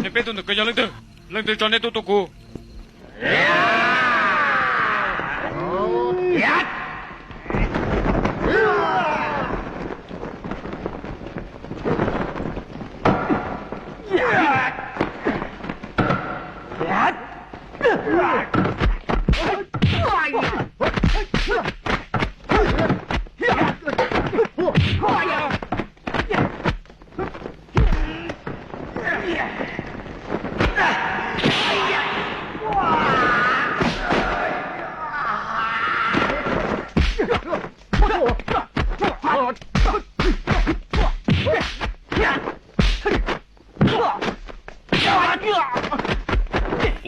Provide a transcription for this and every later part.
Nej peb tug ntawm ko yog leej twg? Leej twg tso nej tuaj tua kuv?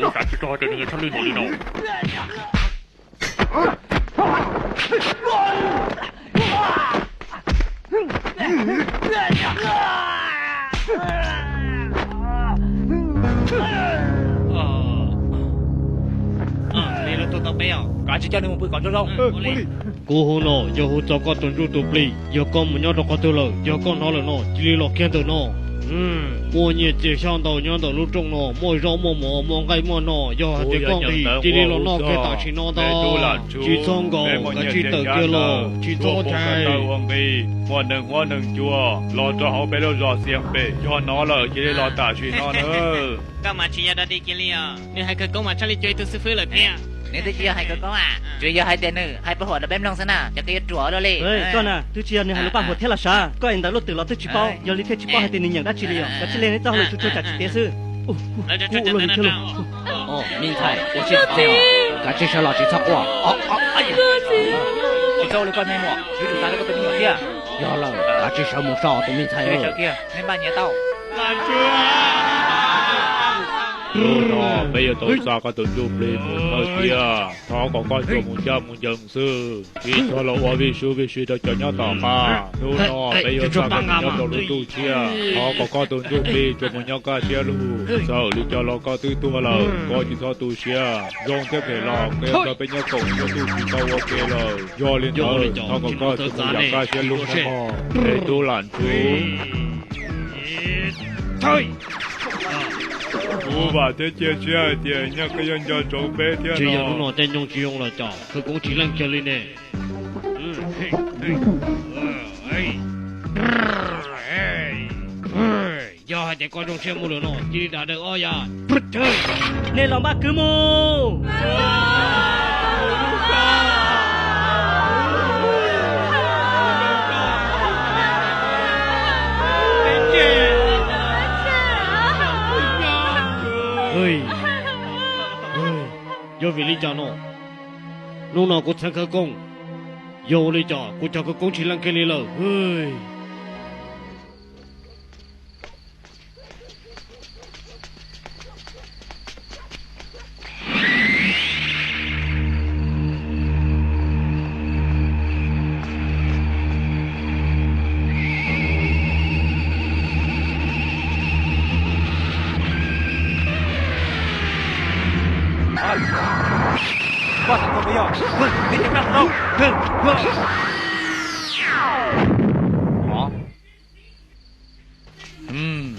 Ua cas tsis tau hais tias nws nyiam tshaj lij npaum li no. Li lawv tuaj tau peb os, kav tsij coj nws mus pw kom zoo zoo. Kuv hu no yog hu txog koj tus ntsuj tus plig, yog koj mus nyob rau qhov twg lawm, yog koj hnov lawm no cia li los kiag ntawm no. Muaj nyiaj txiag xyab ntau nyob ntawm lub rooj no, muaj zaub muaj mov muaj nqaij muaj no, yog hais tias koj nqhis cia li los noj kiag tam sim no ntag. Tsis txhob nkaum, kav tsij tawm kiag los, tsis txhob chais. Muaj neeg huab neeg cua los rau hauv peb lub zos Xias Pem, yog hnov lawm cia li los tam sim no na. Koj mas tsis yog dog dig kiag li os, nws hais khawv koob mas tshaj li cuag ib tug xib fwb lawm thiab. Nws twb tsis yog hais khawv koob a, tsuas yog hais tias nws hais paj huam rau peb mloog xwb na, cov koj yuav ruam ua luaj li. Koj na twb tsis yog nws hais lus paj huam thiab los sav, koj es ntawm lub twm los twb tsis paub, yog li thiaj tsis paub hais tias nws nyeem dab tsi li os. Kav tsij li, neb txoj hauj lwm tsuag tsuag tsam tsis tiav xwb. Ua luaj li thiab lauj. Ua tsis txhob, kav tsij sawv los tsis txhob quaj. Tsis txhob ua li koj me muam, yuav tsum xav rau koj tus me nyuam thiab. Yog lawm kav tsij sawv mus so tus me ntxhais. Nej npaj nyiav tau. Hnub no peb yuav tau xa koj tus ntsuj plig mus thawj thiab, thov kom koj tsuas mus ncaj mus ncees xwb, tsis txhob los ua vij sub vij sw rau cov nyob tom qab. Hnub no peb yuav xa koj mus nyob rau lub ntuj tshiab, thov kom koj tus ntsuj plig tsuas mus nyob kaj siab lug. Txawm li cas los koj twb tuag lawm, koj tsis txhob tu siab, zoo thiab phem los koj yuav nrog peb nyob koom siab ntuj tsis tau ua ke lawm. Yog li ntawd thov kom koj tsuas mus yam kaj siab lug mog, me tub Lam Ntshuv. Kuv vam thiab cia siab hais tias nyaj koj yuav nco ntsoov peb thiab. Tsis yog hnub no caij nyoog tsis zoo los cas khawv koob tsis leej kiag li ne. Yog hais tias koj zoo siab mus lawm no cia li da daws ob yav. Nej los npaj kwv mus. Yog vim li cas no? Hnub no kuv txheeb khawv koob, yog ua li cas kuv cov khawv koob tsis leej kiag li lawm.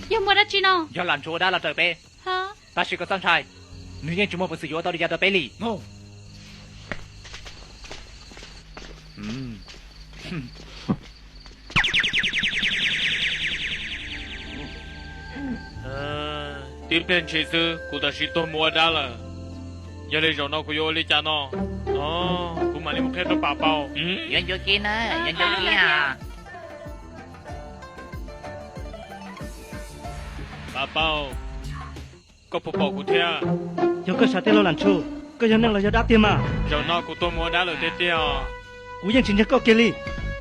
Yog muaj dab tsi no? Yog Lam Ntshuv ua dab los raws peb. Tab sis koj txhob ntshai, nws yeej tsis muaj peev xwm yuav ua tau li cas rau peb li. Tib pliag ntshis xwb kuv tam sim tuag mus ua dab lawm. Yog li zaum no kuv yuav ua li cas no? Kuv mam li mus qhia rau Pam Paus. Yuav ncuav kiag na, yuav ncuav kiag. Pam Paus, koj puas pom kuv thiab? Yog koj xav tiag los Lam Ntshuv, koj yog neeg los yog dab tiag mas? Zaum no kuv tuag mus ua dab lawm tiag tiag os. Kuv yeej tsis ntseeg koj kiag li.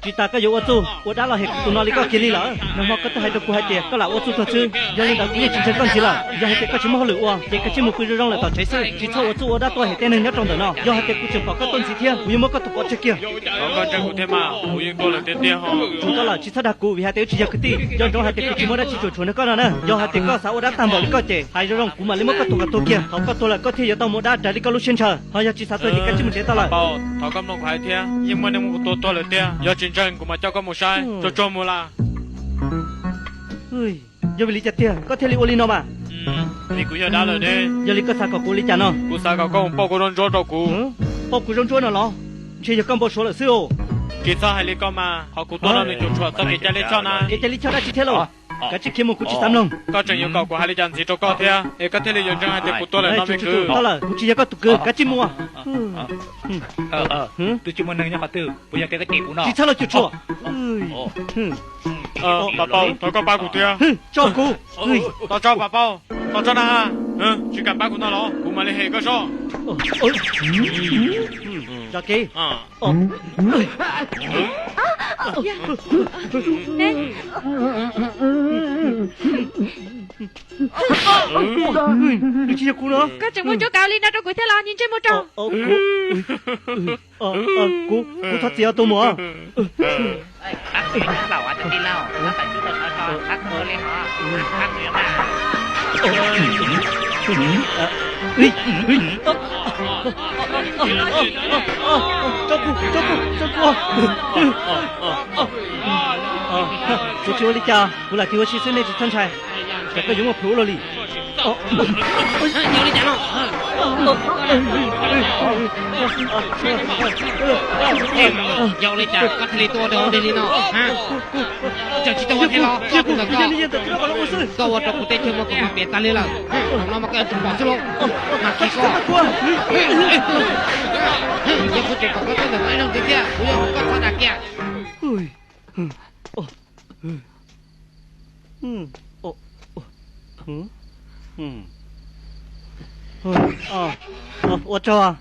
Tsis tas koj yuav ua txuj ua dab los hem tus no li koj kiag li lawm. Nag hmo koj twb hais rau kuv hais tias koj lam ua txuj tuag xwb, yog li ntawd kuv yeej tsis ntseeg koj ntxiv lawm. Yog hais tias koj tsis muaj hauj lwm ua ces kav tsij mus pw zoo zoo lawm tom tsev xwb, tsis txhob ua txuj ua dab tuaj hem tej neeg nyob rau ntawm no. Yog hais tias kuv tseem pom koj tuaj ntxiv thiab kuv yuav muab koj tus pov tseg kiag. Koj ntseeg kuv thiab mas, kuv yeej tuag lawm tiag tiag os. Tsum tau lawm, tsis txhob dag kuv vim hais tias wb tsis yog kwv tij. Nco ntsoov hais tias kuv tsis muaj dab tsi cuam tshuam nrog koj no na. Yog hais tias koj xav ua dab tag npaum li koj ces hais zoo zoo kuv mam li muab koj tus kom tuag kiag. Thaum koj tuag lawm koj thiaj yuav tau mus ua dab raws li koj lub siab ntshaw. Ho yog tsis xav tuag ces kav tsij mus tsev tau lawm. Thov koj mloog kuv hais thiab, yeej muaj neeg muab kuv tua tuag lawm tiag. Yog tsis ntseeg kuv mam coj koj mus saib. Tsuag tsuag mus las. Yog vim li cas tiag koj thiaj li ua li no mas? Vim kuv yog dab lawm ne. Yog li koj xav kom kuv ua li cas no? Kuv xav kom koj mus pauj kuv zaub ntsuab rau kuv. Pauj kuv zaub ntsuab no los? Ntshe yog koj npau suav lawm xwb os. Tsis txhob hais li koj mas, qhov kuv tuaj no nws cuam tshuam txoj kev cai lij choj na. Kev cai lij choj dab tsi thiab lauj? Kav tsij khiav mus, kuv tsis xav mloog. Koj tseem yuav kom kuv hais li cas ntxiv rau koj thiab es koj thiaj li yuav ntseeg hais tias kuv tuaj lawm no me kwv? Tau lawm, kuv tsis yog koj tus kwv, kav tsij mus. Twb tsis muaj neeg nyob qhov twg, puas yog tias koj cem kuv no? Tsis txhob los cuam tshuam. Paj Paub, thov koj pab kuv thiab. Tso kuv. Tso tso Paj Paub, tso tso na. Tsis kam pab kuv no los kuv mam li hem koj soj. Tso kev. Nws tsis yog kuv no. Koj tseem muaj ntsuab kav ua li no rau kuv thiab los? Ntsej muag rog. Kuv, kuv thov txim os tus muam. Tso kuv, tso kuv, tso kuv. Kuv tsis ua li cas, kuv lam tig ua si xwb, nej tsis txhob ntshai. Tsam koj yuav muaj plhus ua luaj li. Yog li cas koj thiaj li tuaj ua dog ua dig li no? Tseem tsis tau ua thiab los? Koj tus ntawm koj, koj ua rau kuv teb chaws muaj kev hauv pes tas li lawm. Zaum no mas koj yuav tsum pom xwb lauj. Mas kis koj, yog kuv tseem kom koj tuaj ntawm no ib zaug ntxiv thiab, kuv yuav muab koj txhob dag kiag. Ua tsaug.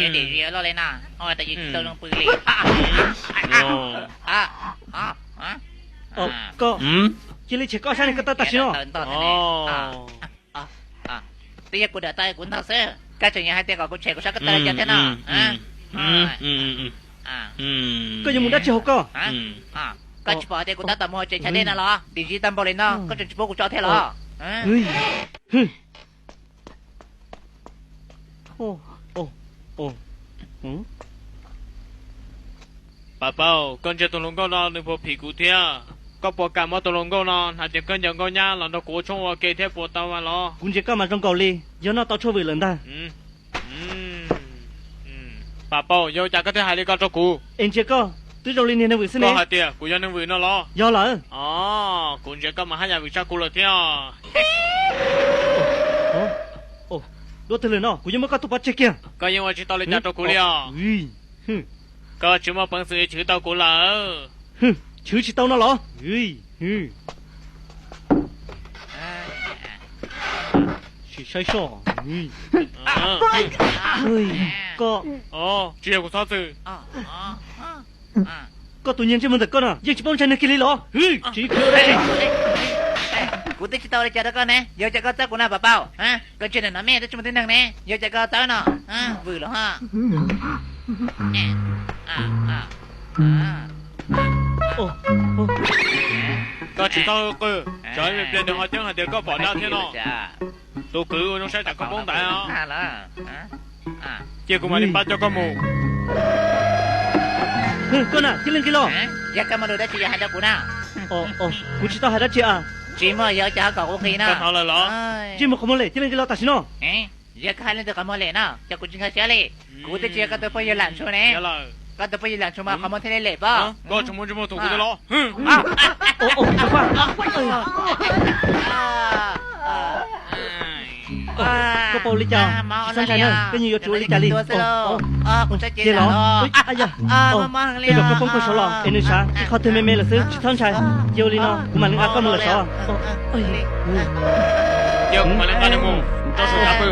Tsis ua li no, ua tau zoo pw li. Koj, cia li tshem koj sab neeg koj tab tam sim no. Twb yog kuv dam tau kuv ntog xwb, koj tseem yuav hais tias kom kuv tshem kuv sab koj tau li cas thiab no? Koj yuav mus dab tsi hauv koj? Koj tsis pom hais tias kuv tab tom mus hauv tsev chaw dej no los? Dim zis tag npaum li no koj tseem tsis pub kuv tso thiab los? Paj Paub, koj ntsia tus hluas nkauj no nws puas phim kuv thiab? Koj puas kam muab tus hluas nkauj no hnav cev khaub ncaws nkauj nyab los nrog kuv ua tshoob ua ke thiab puas tau mas los? Kuv ntsia koj mas zoo nkaus li yog noj tau tshuaj vwm lawm ntag. Paj Paub, yog ua cas koj thiaj hais li ko rau kuv? Es ntsia koj twb zoo li niag neeg vwm xwb ne. Koj hais tias kuv yog neeg vwm no los? Yog lawm. Kuv ntsia koj mas haj yam vwm tshaj kuv lawm thiab. Duab twg lawm no, kuv yuav muab koj tus pov tseg kiag. Koj yeej ua tsis tau li cas rau kuv li os. Koj tsis muaj peev xwm chwv tau kuv lawm. Chwv tsis tau no los? Sim saib soj. Koj, tsis yog kuv txhob txwm. Koj tus nyiag ntsej muag ntawm koj no yeej tsis paub ntshai neeg kiag li los? Tsis khuv dab tsi. Kuv twb tsis tau li cas rau koj ne, yog cas koj txawb kuv no Paj Paub? Koj ntsia ntawm no me twb tsis muaj tib neeg ne, yog cas koj txawb no? Vwm los ho. Koj tsis txhob qw, tsam ib pliag nws ho ceeb hais tias koj pom dab thiab no. Tus kwv ua zoo saib tsam koj poob ntaiv os. Cia kuv mam li pab coj koj mus. Koj na, cia li nqis los. Yog koj muaj lus dab tsi yuav hais rau kuv na? Kuv tsis tau hais dab tsi a. Tsis muaj, yog cas ho kom kuv nqis no? Koj hnov lawm los? Ntsej muag qhov muag lem, cia li nqis los tam sim no. Yog koj hais leej twg qhov muag lem no, ces kuv tsis nkag siab li. Kuv twb tsis yog koj tus phooj ywg lam ntshua ne. Koj tus phooj ywg lam ntshua mas qhov muag thiaj li lem pob. Koj tsis muaj ntsej muag thuam kuv thiab los? Koj pom li cas? Txhob ntshai na, koj yeej yuav tsum ua li cas li. Cia los, peb los koj poob koj saud los es nws sav ib qho twg me me lawm xwb, tsis txhob ntshai. Cia ua li no, kuv mam li nqa koj mus lawm saud. Cia kuv mam li nqa nws mus rau saum tsav pw.